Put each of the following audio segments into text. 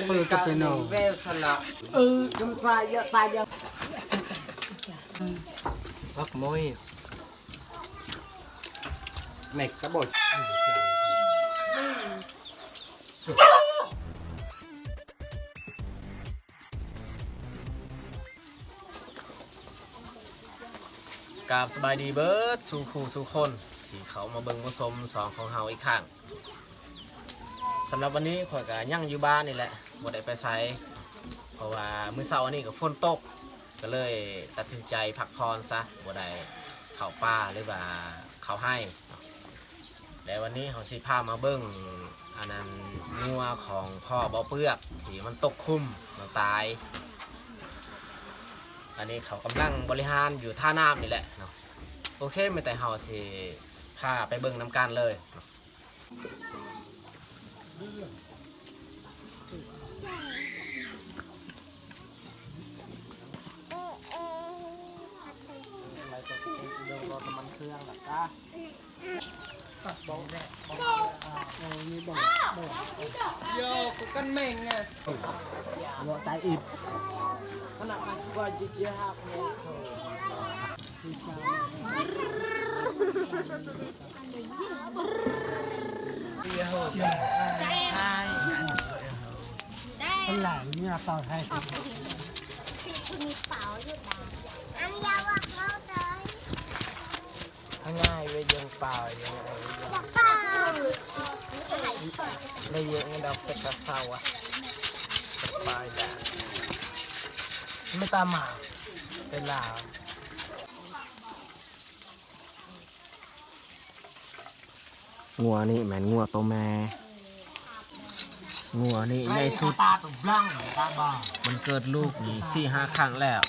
ເປີດກັບໄປນອນ ເອີ ກຳຊາຍະຕາຍະ ຜັກໝອຍ ແມັກກະບໍ ກາບສະບາຍດີເບີດສູ່ຄູ່ສູ່ຄົນ ທີ່ເຂົ້າມາເບິ່ງມາຊົມຊ່ອງຂອງເຮົາອີກຄັ້ງ. ສຳລັບວັນນີ້ຂ້ອຍກະຍັງຢູ່ບ້ານນີ້ແຫຼະ ບໍ່ໄດ້ໄປໃສ ເພາະວ່າມື້ເຊົ້າອັນນີ້ກະຝົນຕົກ ກະເລີຍຕັດສິນໃຈພັກຜ່ອນຊະ ບໍ່ໄດ້ເຂົ້າປ່າ ຫຼືວ່າເຂົ້າໄຮ່. ແລະ ວັນນີ້ເຮົາຊິພາມາເບິ່ງ ອັນນັ້ນ ງົວຂອງພໍ່ບໍ່ເປືອກ ທີ່ມັນຕົກຂຸມ ມັນຕາຍ. ອັນນີ້ເຂົາກຳລັງບໍລິຫານຢູ່ທ່ານ້ຳນີ້ແຫຼະເນາະ. ໂອເຄ ມີແຕ່ເຮົາຊິພາໄປເບິ່ງນຳກັນເລີຍເນາະ. ງົວນີ້ແມ່ນງົວໂຕແມ່ ງົວນີ້ໃຫຍ່ສຸດ ມັນເກີດລູກນີ້ສີ່ຫ້າຄັ້ງແລ້ວ.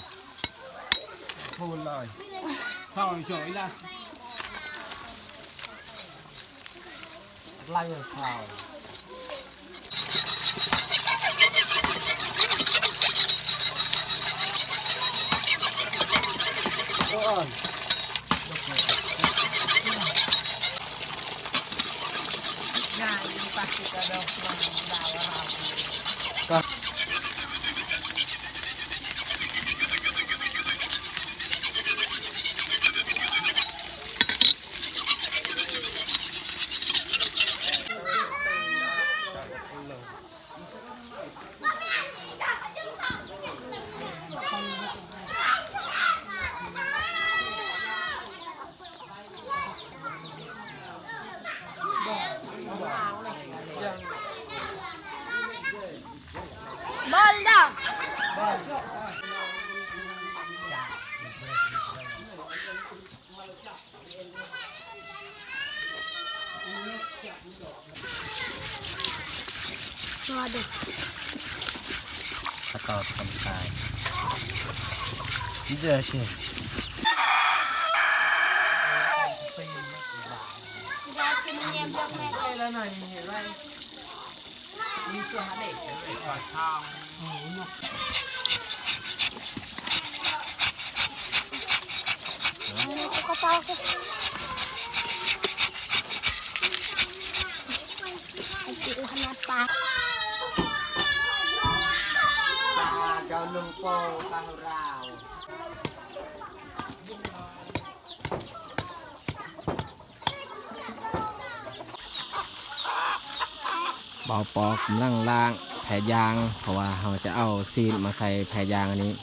ບ່າວປອກກຳລັງລ້າງແຜ່ຢາງ ເພາະວ່າເຮົາຈະເອົາຊີ້ນມາໃສ່ແຜ່ຢາງອັນນີ້.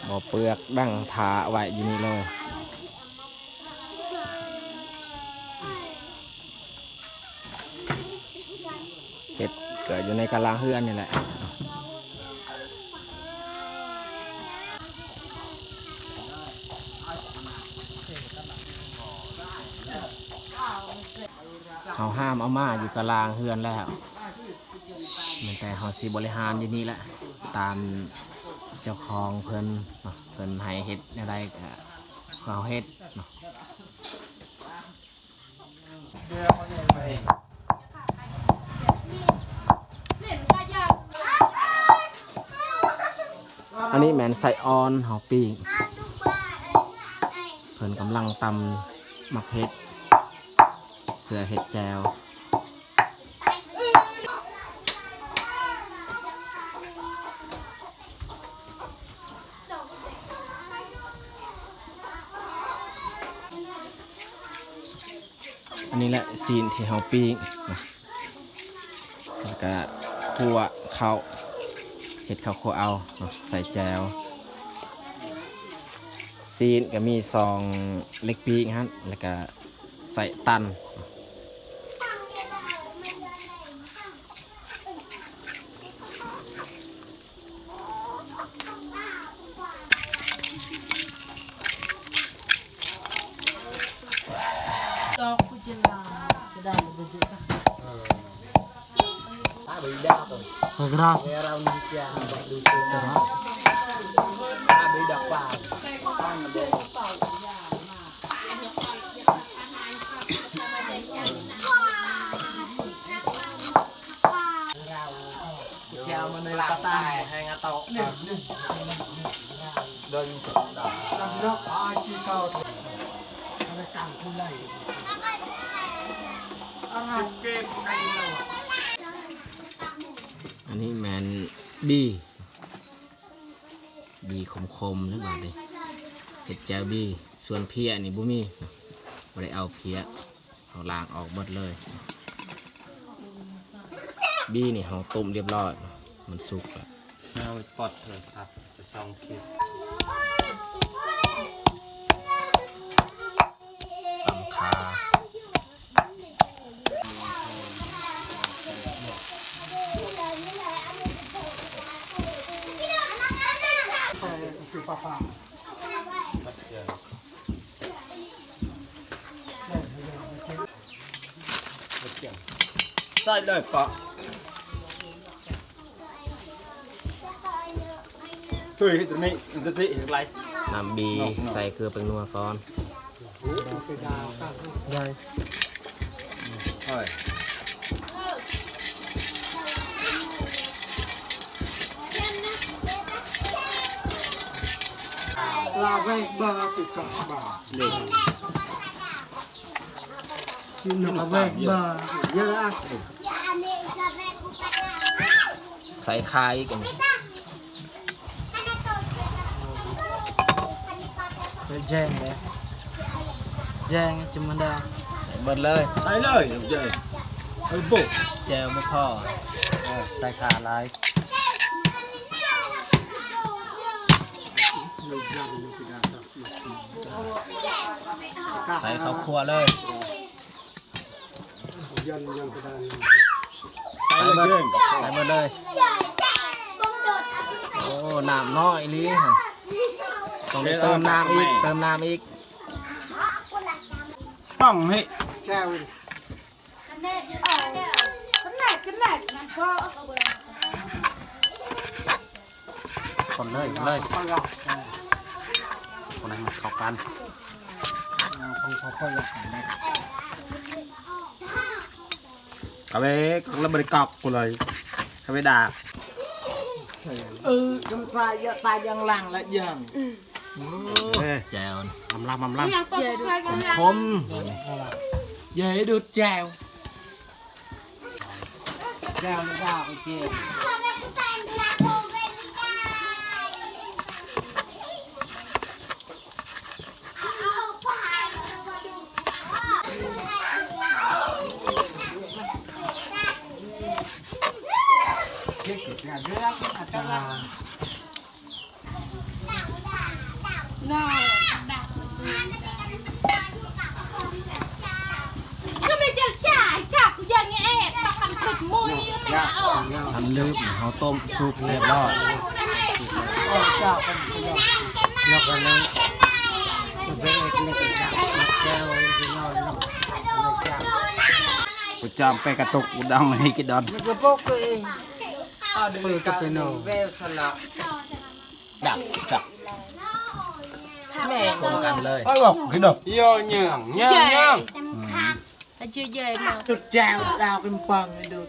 ບໍ່ເປືອກດັງຖ້າໄວ້ຢູ່ນີ້ເລີຍ. ເຫັດກໍຢູ່ໃນກະລາງເຮືອນນີ້ແຫຼະ. ເຮົາຫ້າມເອົາມາຢູ່ກະລາງເຮືອນແລ້ວ ແມ່ນແຕ່ເຮົາຊິບໍລິຫານຢູ່ນີ້ແຫຼະ ຕາມເຈົ້າຂອງເພິ່ນເນາະ ເພິ່ນໃຫ້ເຮັດແນວໃດກໍເຮົາເຮັດເນາະ. ເດີ ເອົາເອົາໄປ. ອັນນີ້ແມ່ນໄສ້ອ່ອນເຮົາປີ້ງ ເພິ່ນກຳລັງຕຳໝາກເຜັດ ເພື່ອເຮັດແຈ່ວ. ອັນນີ້ແຫຼະຊີ້ນທີ່ເຮົາປີ້ງນະ ແລ້ວກະຂົ້ວເຂົ້າ ເຮັດເຂົ້າຂົ້ວເອົາເນາະ ໃສ່ແຈ່ວ. ຊີ້ນກະມີສອງເຫຼັກປີ້ງຫັ້ນ ແລ້ວກະໃສ່ຕັນ. ອັນນີ້ແມ່ນບີ່ ບີ່ຂົມໆ ເດີບາດນີ້ ເຮັດແຈ່ວບີ່. ສ່ວນເພຍນີ້ບໍ່ມີເນາະ ບໍ່ໄດ້ເອົາເພຍ ເຮົາລ້າງອອກໝົດເລີຍ. ບີ່ນີ້ເຮົາຕົ້ມລຽບລ້ອຍ ມັນສຸກແລ້ວ. ເຮົາປອດໂທລະສັບໄປສ່ອງຄລິບ ຕຳຂ່າ. ໃສ່ເລີຍປະ ເຮີຍ ເຮັດນີ້ ເຮັດນີ້ ເຮັດໄລ ນ້ຳບີ່ ໃສ່ເກືອແປ້ງນົວກ່ອນ. ໄດ້ ເຮີຍ ລາເວກເບີ ສິບເກົ້າບາດ ເດ້. ໃສ່ຂ່າອີກ ອັນນີ້ ໃສ່ແຈ້ງເດ້ ແຈ້ງທຳມະດາ ໃສ່ເບິດເລີຍ ໃສ່ເລີຍ ແຈ່ວບໍ່ພໍ ເອີ ໃສ່ຂ່າຫຼາຍ. ໃສ່ເຂົ້າຂົ້ວເລີຍ ໃສ່ເບິດ ໃສ່ເບິດເລີຍ. ໂອ້ ນ້ຳນ້ອຍອີ່ຫຼີ ຕ້ອງໄດ້ເຕີມນ້ຳອີກ ເຕີມນ້ຳອີກ. ຕ້ອງໃຫ້ແຈ່ວ ຄົນເລີຍ ຄົນເລີຍ ຄົນໃຫ້ມັນເຂົ້າກັນ. ກະເວກ ລະບໍ່ໄດ້ກອກກູເລີຍ ກະເວດາກ. ເອີ ກຳຊາຍະຕາຍັງຫຼັງລະຍັງ. ເອີ ແຈ່ວ ອຳລຳ ອຳລຳ ຂົມໆ ເຢ ດູດແຈ່ວ ແຈ່ວນີ້ກໍໂອເຄ. ອັນລືມ ເຮົາຕົ້ມສຸກຮຽບຮ້ອຍ ປະຈາມໄປກະຕຸກອຸດອງໃຫ້ກິນດອນ. ດັບ ດັບ ແມ່ນ ກົມກັນເລີຍ ໄປບອກກິນດອກ ຍໍຍາງ ຍາງ ຍາງ ອືມ ອາຈຸໃຫຍ່ມາ ດຸດແຈ່ວດາວເປັນປັງ ດຸດ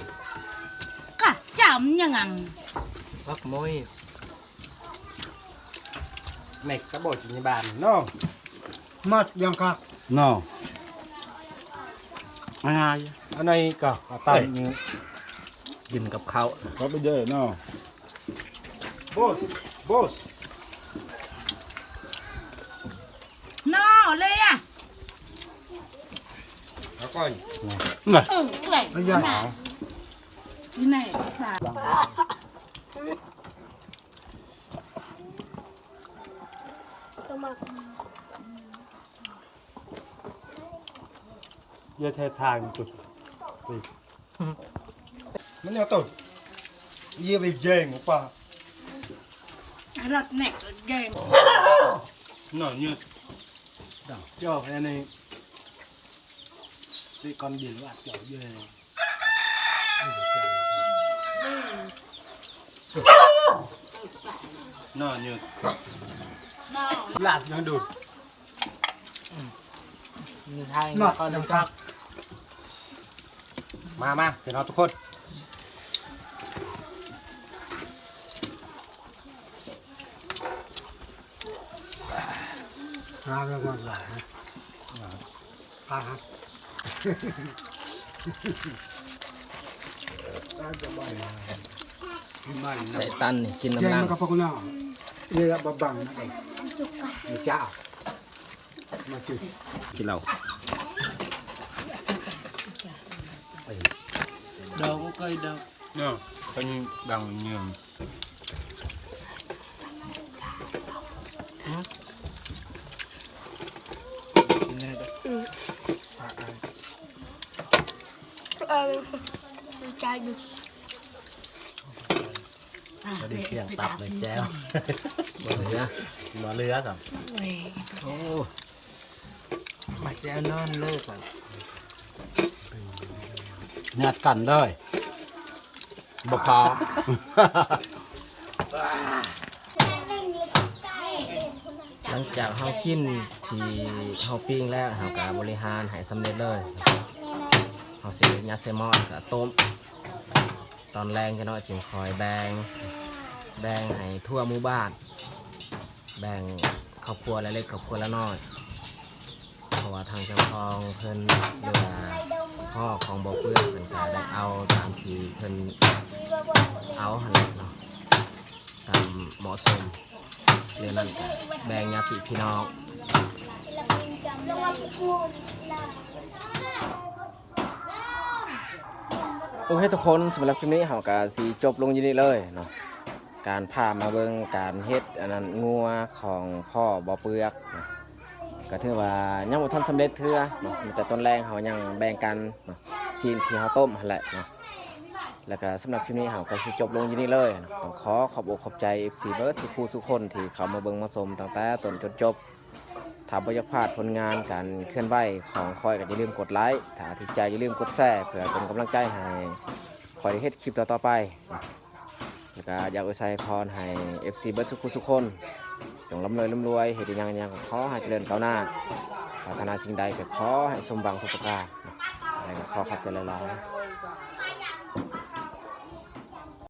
ກະຈຳຍັງອັນ ຜັກໝຸຍ ແມັກກະບໍ່ກິນຢູ່ບ້ານເນາະ ມັດຢ່າງຄັກເນາະ ງ່າຍ ອັນນີ້ກະ ເອີ ກິນກັບເຂົ້າ ກັບໄປເດີເນາະ ໂບສ ໂບສ ນອເລຍ ເອົາກ່ອນ ເອີ ເອື້ອຍ ເອົາ ຢູ່ໃນສາ ເຍາະແທ້ທາງ ມັນຍັງຕົ້ນ ເຍາະໄປແຍ່ງປາ ລັດແນັກແຍ່ງ ນອນຢູ່ ດາວ ເຈົ້າ ອັນນີ້ ໄປກ່ອນບິນວ່າ ເຈົ້າ ເຢ ນອນຢູ່ ນອນ ລາດຍັງດູດ ມີໄທ ມາ ເຂົ້ານ້ຳຄັກ ມາ ມາ ພີ່ນ້ອງທຸກຄົນ ມາເບິ່ງມັນຫຼາຍ ມາ ມາ ໃສ່ຕັນນີ້ ກິນນ້ຳລັງ ເລຍລະບໍ່ບັງນະ ເຈົ້າ ມາຈຸ ກິນເຫຼົ້າ ດອງກໍດອງ ເນາະ ເປັນດັງເງິນ ກິນໄດ້ເດີ ເອີ ໃຈຢູ່ ພໍດີ ພຽງຕັບເລີຍແຈ່ວ ບໍ່ເຫຼືອ ບໍ່ເຫຼືອຊ້ຳ ໂອ້ຍ ມາແຈ່ວນອນເລີຍກ່ອນ ຍາດກັນເລີຍ ບໍ່ພໍ ຫຼັງຈາກເຮົາກິນທີ່ເຮົາປີ້ງແລ້ວ ເຮົາກະບໍລິຫານໃຫ້ສຳເລັດເລີຍ ເຮົາຊິຍັດໃສ່ໝໍ້ ແລ້ວກະຕົ້ມ ຕອນແລງຈັກໜ້ອຍຈຶ່ງຄ່ອຍແບ່ງ ແບ່ງໃຫ້ທົ່ວໝູ່ບ້ານ ແບ່ງຄອບຄົວລະເລັກຄອບຄົວລະນ້ອຍ ເພາະວ່າທາງເຈົ້າຂອງເພິ່ນ ຫຼືວ່າພໍ່ຂອງບໍ່ເປືອກເພິ່ນກະໄດ້ເອົາຕາມທີ່ເພິ່ນເອົາຫັ້ນແຫຼະເນາະ ຕາມເໝາະສົມ ເລື່ອງນັ້ນກະແບ່ງຍາດຕິພີ່ນ້ອງ. ໂອເຄທຸກຄົນ ສຳລັບຄລິບນີ້ເຮົາກະຊິຈົບລົງຢູ່ນີ້ເລີຍເນາະ ການພາມາເບິ່ງການເຮັດອັນນັ້ນງົວຂອງພໍ່ບໍ່ເປືອກເນາະ ກະຖືວ່າຍັງບໍ່ທັນສຳເລັດເທື່ອເນາະ ມີແຕ່ຕອນແລງເຮົາຍັງແບ່ງກັນເນາະ ຊີ້ນທີ່ເຮົາຕົ້ມຫັ້ນແຫຼະເນາະ ແລ້ວກະສຳລັບຄລິບນີ້ເຮົາກະຊິຈົບລົງຢູ່ນີ້ເລີຍເນາະ ຕ້ອງຂໍຂອບອົກຂອບໃຈ ເອັຟຊີ ເບິດທຸກຜູ້ທຸກຄົນທີ່ເຂົ້າມາເບິ່ງມາຊົມຕັ້ງແຕ່ຕົ້ນຈົນຈົບ. ຖ້າບໍ່ຢາກພາດຜົນງານການເຄື່ອນໄຫວຂອງຂ້ອຍ ກໍຢ່າລືມກົດໄລ ຖ້າຖືກໃຈຢ່າລືມກົດແຊ ເພື່ອເປັນກຳລັງໃຈໃຫ້ຂ້ອຍໄດ້ເຮັດຄລິບຕໍ່ໆໄປ ແລ້ວກໍຢາກອວຍໄຊພອນໃຫ້ ເອັຟຊີ ເບິດສຸຂູສຸຄົນ ຈົ່ງລ່ຳລວຍ ລ່ຳລວຍ ເຮັດອີ່ຫຍັງຫຍັງກໍຂໍໃຫ້ຈະເລີນກ້າວໜ້າ ປາດຖະໜາສິ່ງໃດກໍຂໍໃຫ້ສົມຫວັງທຸກປະການ ແລ້ວກໍຂໍຂອບໃຈຫຼາຍໆ.